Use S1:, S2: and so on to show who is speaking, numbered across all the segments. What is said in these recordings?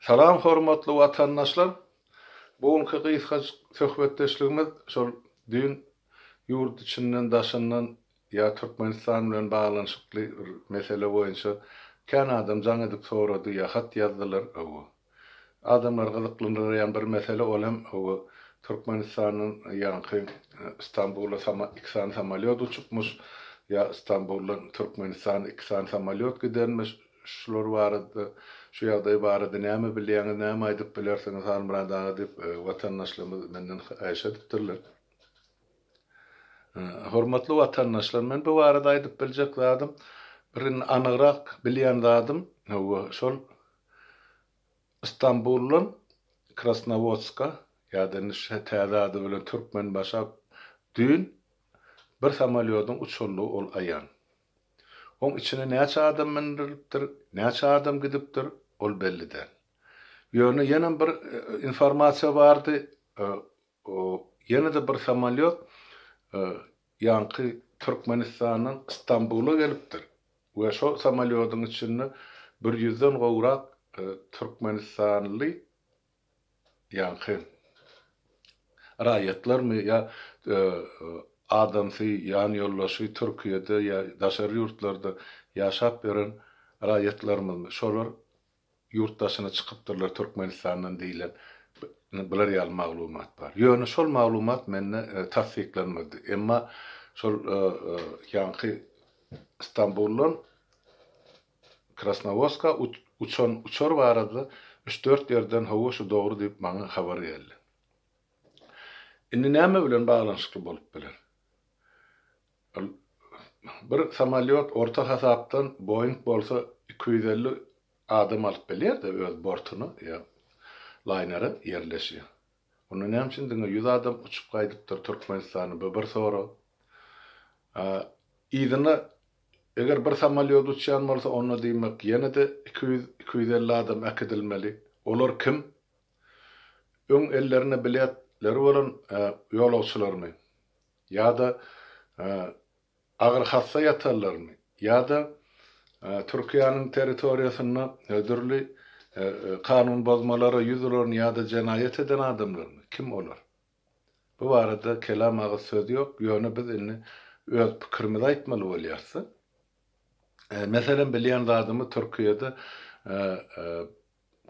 S1: Salam hormatly watandaşlar! Bu günki gysgajyk söhbetdeşligimiz şol düýn ýurt içinden daşyndan ýa Türkmenistan bilen baglanyşykly bir mesele boýunça kän adam jaň edip sorady ýa hat ýazdylar. Hawa. Adamlary gyzyklandyrýan bir mesele ol hem hawa Türkmenistandan ýaňky Stambula sama iki sany samolýot uçupmyş ýa Stambuldan Türkmenistana iki sany samolýot gidenmiş. Şular barada, şu ýagdaý barada näme bilýäňiz, näme aýdyp bilersiňiz Halmyrat aga diýip watandaşlarymyz menden haýyş edipdirler. Hormatly watandaşlar, men bu barada aýdyp biljek zadym, bir indi anygrak bilýän zadym, hawa, şol Stambuldan Krasnowodska ýa-da indi şu täze ady bilen Türkmenbaşa düýn bir samolýodyň uçanlygy ol aýan. Oň içine näçe adam mündürilipdir, näçe adam gidipdir, ol belli däl. Ýöne ýenem bir informasiýa bardy, ýene-de bir samolýot ýaňky Türkmenistandan Stambula gelipdir we şol samolýodyň içinde bir ýüzden gowrak türkmenistanly ýaňky raýatlarmy ýa adamsy, ýan ýoldaşy Türkiýede ýa daşary ýurtlarda ýaşap ýören raýatlarymyzmy, şolar ýurt daşyna çykypdyrlar Türkmenistandan diýlen bular ýaly maglumat bar. Ýöne şol maglumat mende tassyklanmady. Emma şol ýaňky Stambuldan Krasnowodska uçan uçar barada üç-dört ýerden hawa şu dogry diýip maňa habar geldi. Indi näme bilen baglanyşykly bolup biler? Ol bir samolýot orta hasapdan Boeing bolsa 250 adam alyp bilýär-de öz bortuna ýa laýnere ýerleşýär. Onda näme üçin diňe 100 adam uçup gaýdypdyr Türkmenistana bu bir sorag. Yzyna Eger bir samolýot uçýan bolsa, onda diýmek, ýene-de 200, 250 adam äkidilmeli. Olar kim? Öň ellerinde biletleri bolan ýolagçylarmy? Ýa-da agyr hassa ýatanlarmy? Ýa-da Türkiýäniň territoriýasynda dürli kanun bozmalara ýüz uran ýa-da jenaýat eden adamlarmy? Kim olar? Bu barada kelam agyz söz ýok, ýöne biz indi öz pikirimizi aýtmaly bolýarys-da. Meselem, bilýän zadymyz Türkiýede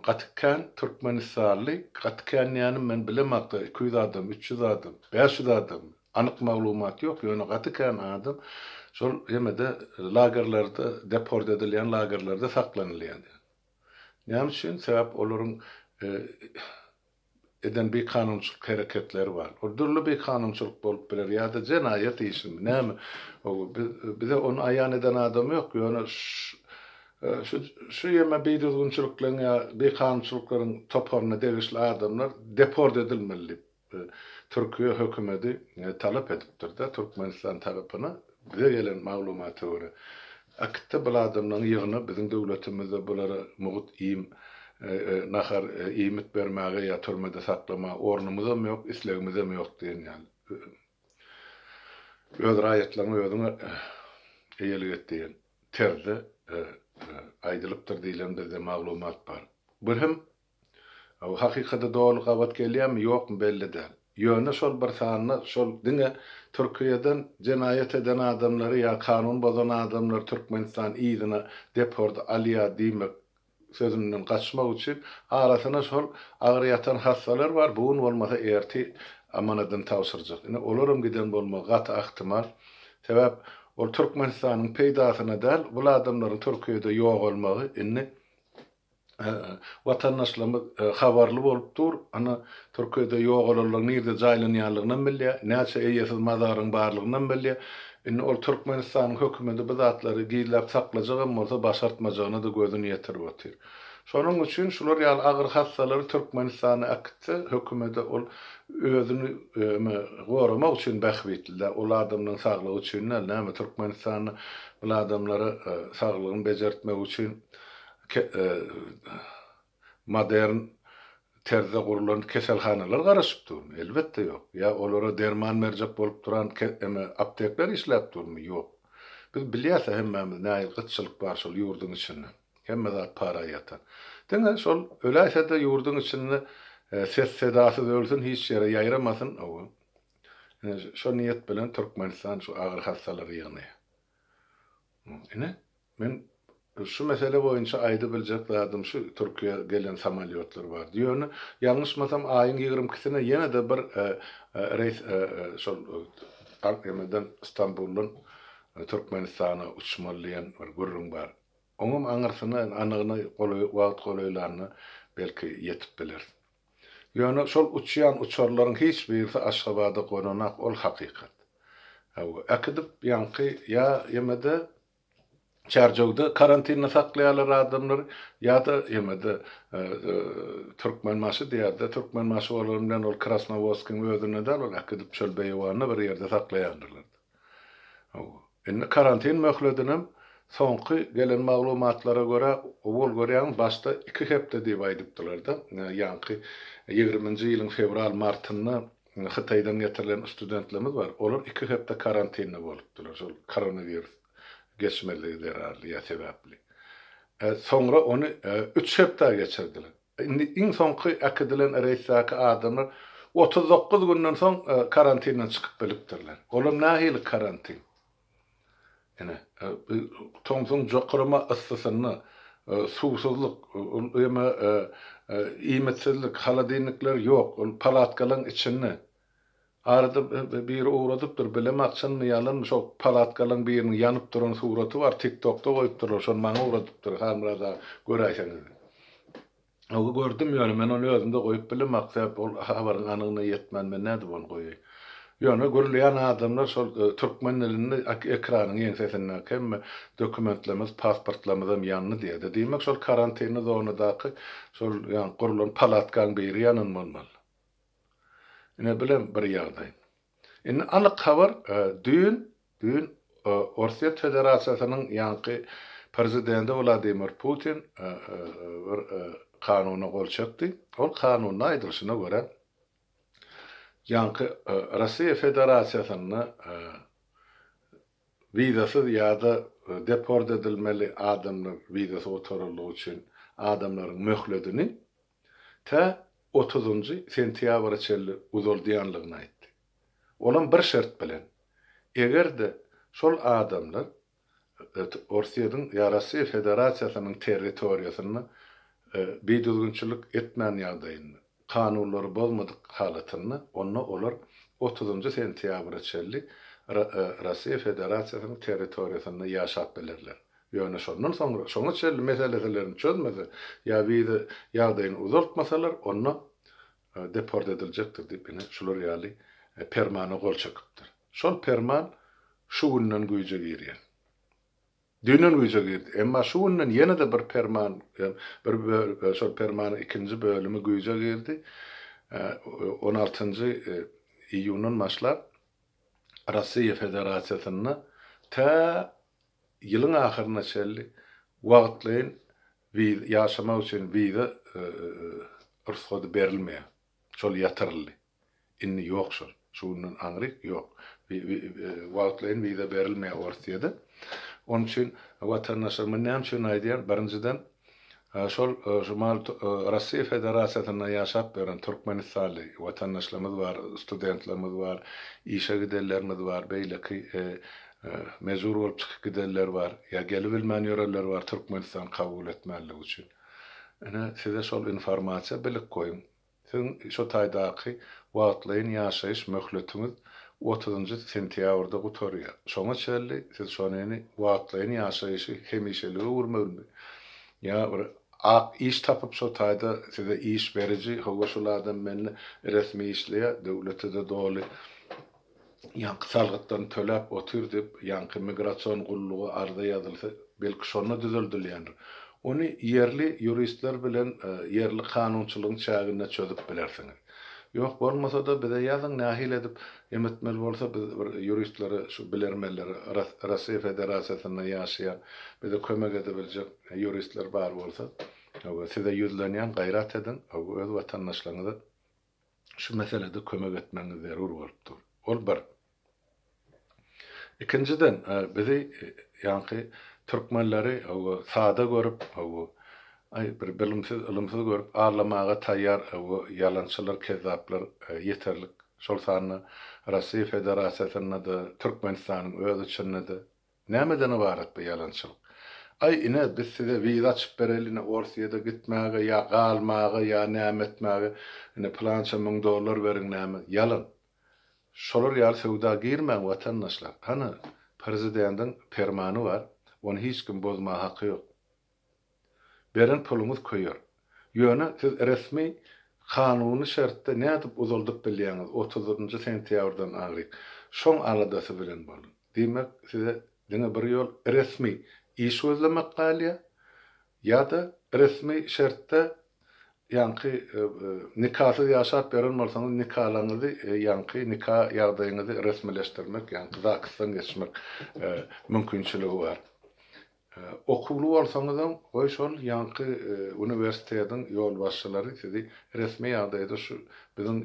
S1: gaty kän türkmenistanly, gaty kän diýýänim men bilemok-da, 200 adam, 300 adam, 500 adam, anyk maglumat ýok, ýöne gaty kän adam şol hemede lagerlerde, deport edilýän lagerlerde saklanylýar. Näme üçin? Sebäp olaryň eden bikanunçylyk hereketleri bar. Ol dürli bikanunçylyk bolup biler ýa-da jenaýat işimi, näme. Bize ony aýan eden adam ýok, ýöne şu şu ýeme bidüzgünçilikleriň ýa bikanunçylyklaryň toparyna degişli adamlar deport edilmeli diýip Türkiýe hökümedi talap edipdir-de Türkmenistan tarapyna. Bize gelen maglumata görä, äkitde bul adamlaryň ýygyna biziň döwletimizde bulara mugt iým, nahar, iýmit bermäge ýa türmede saklamaga ornumyzam ýok, islegimizem ýok diýen ýaly. Öz raýatlaryňa özüň eýelik et diýen terzde aýdylypdyr diýlen bizde maglumat bar. Bu hem Hakykata doly gabat gelýärmi, ýokmy belli däl. Ýöne şol bir sanda şol diňe Türkiýeden jenaýat eden adamlary ýa kanun bozan adamlary Türkmenistan yzyna deport alýar diýmek sözünden gaçmak üçin arasyna şol agyr ýatan hassalar bar, bu gün bolmasa ertir amanadyny tabşyrjak. Ine olaram giden bolmagy gaty ahtimal. Sebäp ol Türkmenistanyň peýdasyna däl, bul adamlaryň Türkiýede ýogalmagy indi Watandaşlarymyz habarly bolup dur. Ana, Türkiýede ýogalanlaryň nirde jaýlanýanlygynam bilýär, näçe eýesiz mazaryň barlygynam bilýär. Indi ol Türkmenistanyň hökümeti bu zatlary gizläp saklajagam bolsa, başartmajagyna-da gözüni ýetirip otyr. Şonuň üçin şular ýaly agyr hassalary Türkmenistana äkitse, hökümete ol özüni goramak üçin bähbitli-dä, ol adamlaryň saglygy üçin däl. Näme, Türkmenistanda bul adamlara saglygyny bejertmek üçin Modern terzde gurlan keselhanalar garaşyp durmy? Elbetde ýok. Ýa olara derman berjek bolup duran aptekler işläp durmy? Ýok. Biz bilýäs-ä hemmämiz nähili gytçylyk bar şol ýurduň içinde. Hemme zat para ýatan. Diňe şol öläýse-de ýurduň içinde ses-sedasyz ölsün, hiç ýere ýaýramasyn. Ine, şo niýet bilen Türkmenistan şu agyr hassalary ýygnaýar. Ine, men şu mesele boýunça aýdybiljek zadym şu, Türkiýä gelen samolýotlar bardy. Ýöne, ýalňyşmasam, aýyň ýigrimi ikisine ýene-de bir reýs şol emeden, Stambuldan Türkmenistana uçmaly diýen bir gürrüň bar. Oňam aňyrsyna, anygyna golaý wagt golaýlanda belki ýetip bileris. Ýöne şol uçýan uçarlaryň hiç birisi Aşgabada gonanak, ol hakykat. Hawa, äkidip ýaňky ýa ýemede Çärjewde karantinde saklaýarlar adamlary, ýa-da ýemede Türkmenbaşy diýýärde, Türkmenbaşy bolany bilen ol Krasnowodskiň özünde däl, ol äkidip çöl beýewanda bir ýerde saklaýandyrlar. Hawa. Indi karantin möhledinem soňky gelen maglumatlara görä, owal görýäňiz başda iki hepde diýip aýdypdylar-da, ýaňky ýigriminji ýylyň fewral-martynda Hytaýdan getirilen studentlerimiz bar, olar iki hepde karantinde bolupdylar, şol koronawirus geçmezligi zerarly ýa sebäpli. Soňra ony üç hepdä geçirdiler. Indi iň soňky äkidilen reýsdäki adamlar 39 günden soň karantinden çykyp bilipdirler. Olam nähili karantin? Ine, tomsuň jokrama yssysynda suwsuzlyk, ol eme iýmitsizlik, holodilnikler ýok, ol palatkalaryň içinde. Arada biri ugradypdyr, bilemok çynmy ýalanmy, şo palatkalaryň biriniň ýanyp duran suraty bar, tiktokda goýupdyrlar, şony maňa ugradypdyr, Halmyrat aga göräýseňiz. Hawa gördüm ýöne men ony özümde goýup bilemok, sebäp ol habaryň anygyna ýetmän men nädip ony goýaýyn. Ýöne gürleýän adamlar şol türkmen dilinde ekranyň ýeňsesindäki hemme dokumentlerimiz, pasportlarymyzam ýandy diýýärdi. Diýmek şol karantinli zonadaky şol ýaňky gurlan palatkaň biri ýanan bolmaly. Ine bilem bir ýagdaý. Indi anyk habar düýn, düýn Orsýet Federasiýasynyň ýaňky prezidenti Wladimir Putin bir kanuna gol çekdi. Ol kanunda aýdylyşyna görä, ýaňky Russiýa Federasiýasynda wizasyz ýa-da deport edilmeli adamlar wizasy gutaryldygy üçin adamlaryň möhledini tä otuzynjy sentýabra çenli uzaldýanlygyny aýtdy. Olam bir şert bilen, eger-de şol adamlar Orsýetiň ýa Russiýa Federasiýasynyň territoriýasynda bidüzgünçilik etmän ýagdaýynda, kanunlary bozmadyk halatynda, onda olar otuzynjy sentýabra çenli Russiýa Federasiýasynyň territoriýasynda ýaşap bilerler. Ýöne şondan soňra, şoňa çenli meseleselerini çözmese ýa wiza ýagdaýyny uzaltmasalar, onda deport ediljekdir diýip, ine, şular ýaly permana gol çekipdir. Şol perman şu günden güýje girýär. Düýnden güýje girdi. Emma şu günden ýene-de bir perman, bir şol permanyň ikinji bölümi güýje girdi. On altynjy iýundan başlap Russiýa Federasiýasynda tä ýylyň ahyryna çenli wagtlaýyn wiza, ýaşamak üçin wiza rugsady berilmeýär. Şol ýatyryldy. Indi ýok şol. Şu günden aňryk ýok. Wagtlaýyn wiza berilmeýär Orsýede. Onuň üçin watandaşlar muny näme üçin aýdýan? Birinjiden, Şol şu mal Russiýa Federasiýasynda ýaşap ýören türkmenistanly watandaşlarymyz bar, studentlerimiz bar, işe gidenlerimiz bar, beýleki mejbur bolup çykyp gidenler bar, ýa gelibilmän ýörenler bar Türkmenistan kabul etmänligi üçin. Ine, size şol informasiýa bilip goýuň. Siziň şo taýdaky wagtlaýyn ýaşaýyş möhletiňiz otuzynjy sentýabrda gutarýar. Şoňa çenli siz şonyny wagtlaýyn ýaşaýşy hemişelige öwürmegini ýa bir ak iş tapyp şo taýda size iş beriji hawa şul adam mende resmi işleýär döwlete-de doly ýaňky salgytlaryny töläp otyr diýip, ýaňky migrasion gulluga arza ýazylsa, belki şonda düzeldilýändir. Ony ýerli ýuristler bilen ýerli kanunçylygyň çäginde çözüp bilersiňiz. Ýok, bolmasa-da bize ýazyň, nähili edip em etmeli bolsa biz bir ýuristlere, şu bilermenlere, Russiýa Federasiýasynda ýaşaýan, bize kömek edebiljek ýuristler bar bolsa, size ýüzlenýän, gaýrat ediň, öz watandaşlaryňyza şu meselede kömek etmegiňiz zerur bolup dur. Ol bir. Ikinjiden, bizi ýaňky Türkmenleri hawa sada görüp, hawa, aý bir bilimsiz, ylymsyz görüp aldamaga taýýar hawa ýalançylar, kezzaplar ýeterlik. Şol sanda Rossiýa Federasiýasynda-da, Türkmenistanyň öz içinde-de. Nämeden ybarat bu ýalançylyk? Aý ine biz size wiza açyp bereli ine Orsýede gitmäge ýa galmaga ýa näme etmäge ine pylança müň dollar beriň näme. Ýalan. Şolar ýaly söwda girmäň watandaşlar. Hany prezidendiň permany bar, ony hiç kim bozmaga haky ýok. Beren puluňyz köýer. Ýöne siz resmi kanuny şertde nädip uzaldyp bilýäňiz otuzynjy sentýabrdan aňryk. Şoň aladasy bilen boluň. Diýmek size diňe bir ýol resmi iş gözlemek galýar ýa-da resmi şertde ýaňky nikasyz ýaşap ýören bolsaňyz nikalaňyzy ýaňky nika ýagdaýyňyzy resmileşdirmek ýaňky zaksdan geçmek mümkinçiligi bar. Okuwly bolsaňyzam, goý şol ýaňky uniwersitetiň ýolbaşçylary sizi resmi ýagdaýda şu biziň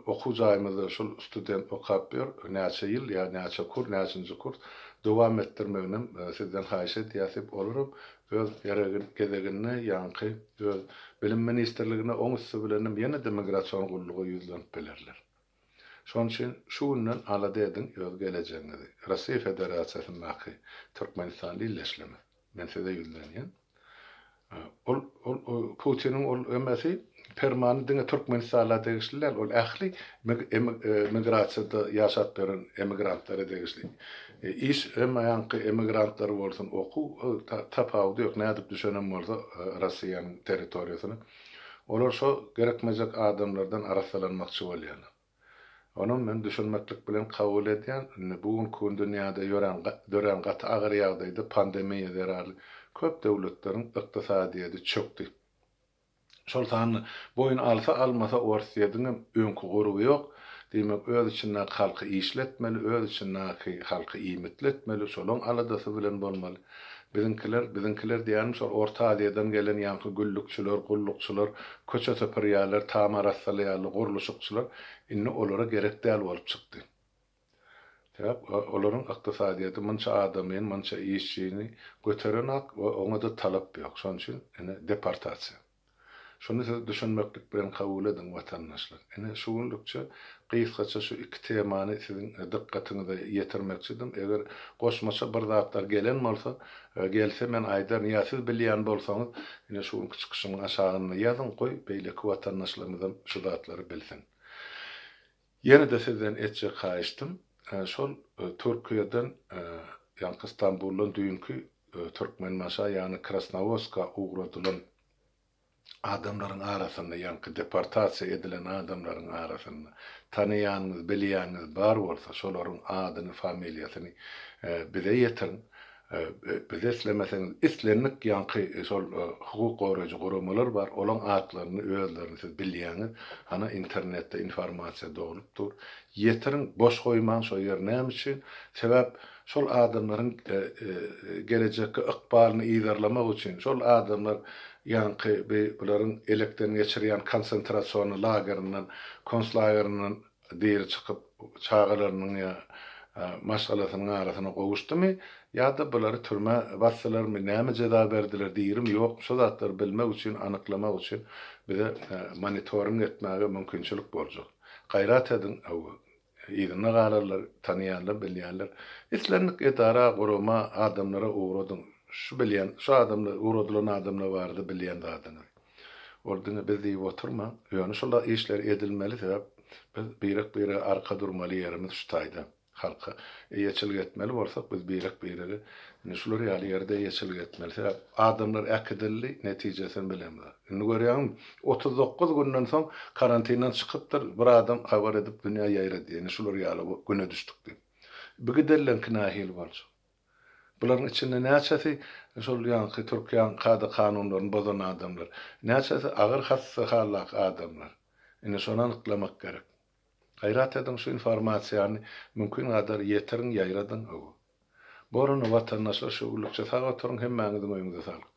S1: okuw jaýymyzda şul student okap ýör, näçe ýyl ýa näçe kur, näçinji kurs dowam etdirmeginem sizden haýyş edýäs diýip, olaram öz gezeginde ýaňky öz bilim ministrligine, oň üsti bilenem ýene-de migrasion gulluga ýüzlenip bilerler. Şonuň üçin şu günden alada ediň öz gelejegiňizi. Rossiýa Federasiýasyndaky Türkmenistanly ildeşlerimiz, men size ýüzlenýän. Ol ol Putiniň ol emesi permany diňe Türkmenistanla degişli däl, ol ähli migrasiýada ýaşap ýören emigrantlara degişli. Iş hem ýaňky emigrantlar bolsun, okuw tapawudy ýok, nädip düşenem bolsa Rossiýanyň territoriýasyna. Olar şo gerekmejek adamlardan arassalanmakçy bolýarlar. Onam men düşünmeklik bilen kabul edýän. Indi bu günki gün dünýäde ýörän dörän gaty agyr ýagdaýda pandemiýa zerarly köp döwletleriň ykdysadyýedi çökdi. Şol sanda boýun alsa-almasa Orsýediňem öňki gurby ýok. Diýmek, öz içindäki halky işletmeli, öz içindäki halky iýmitletmeli, şolaň aladasy bilen bolmaly. Biziňkiler, biziňkiler diýýänim şol Orta Aziýadan gelen ýaňky güllükçiler, gullukçylar, köçe süpürýärler, tam arassalaýarlar, gurluşykçylar indi olara gerek däl bolup çykdy. Sebäp olaryň ykdysadyýeti munça adamyny, munça işçini göterenak we oňa-da talap ýok. Şonuň üçin ine deportasiýa. Şuny siz düşünmeklik bilen kabul ediň, watandaşlar. Ine, şu günlükçe gysgaça şu iki temany siziň dykgatyňyza ýetirmekçidim. Eger goşmaça bir zatlar gelen bolsa, gelse men aýdaryn, ýa siz bilýän bolsaňyz, ine şu günki çykyşymyň aşagynda ýazyň, goý, beýleki watandaşlarymyzam şu zatlary bilsin. Ýene-de sizden etjek haýyştym, şol Türkiýeden, ýaňky Stambuldan düýnki Türkmenbaşa, ýagny Krasnowodska ugradylan adamlaryň arasynda, ýaňky deportasiýa edilen adamlaryň arasynda tanaýanyňyz, bilýäniňiz bar bolsa, şolaryň adyny, familiýasyny bize ýetiriň. Bize islemeseňiz, islendik ýaňky şol hukuk goraýjy guramalar bar, olaň atlaryny, özlerini siz bilýäňiz. Hana internetde informasiýa dolup dur. Ýetiriň, boş goýmaň şo ýeri. Näme üçin? Sebäp şol adamlaryň gelejekki ykbalyny yzarlamak üçin, şol adamlar ýaňky bi bularyň elekden geçirýän konsentrasiony lagerinden, konslagerinden diri çykyp, çagalarynyň ýa maşgalasynyň arasyna gowuşdymy, ýa-da bulary türmä basdylarmy, näme jeza berdiler, dirimi, ýokmy, şo zatlary bilmek üçin, anyklamak üçin bize monitoring etmäge mümkinçilik boljak. Gaýrat ediň, hawa, yzynda galarlar, tanaýanlar, bilýänler. Islendik edara, gurama, adamlara ugradyň, şu bilýän, şu adamlar, ugradylan adamlar barada bilýän zadyňyzy. Ol diňe biz diýip oturmaň. Ýöne şol işler edilmeli sebäp biz birek-birege arka durmaly ýerimiz şu taýda. Halka eýeçilik etmeli bolsak biz birek-birege indi şular ýaly ýerde eýeçilik etmeli. Sebäp adamlar äkidildi netijesini bilemzok. Indi görýäňmi 39 günden soň karantinden çykypdyr bir adam habar edip dünýä ýaýradýar indi şular ýaly güne düşdük diýip. Bu gidenleňki nähili boljak. Bularyň içinde näçesi şol ýaňky Türkiýäň kada-kanunlaryny bozan adamlar, näçesi agyr hassa haldaky adamlar. Indi şony anyklamak gerek. Gaýrat ediň şu informasiýany mümkin gadar ýetiriň, ýaýradyň. Hawa. Bor onda watandaşlar şu günlükçe sag oturyň hemmäňiziň öýüňize saglyk.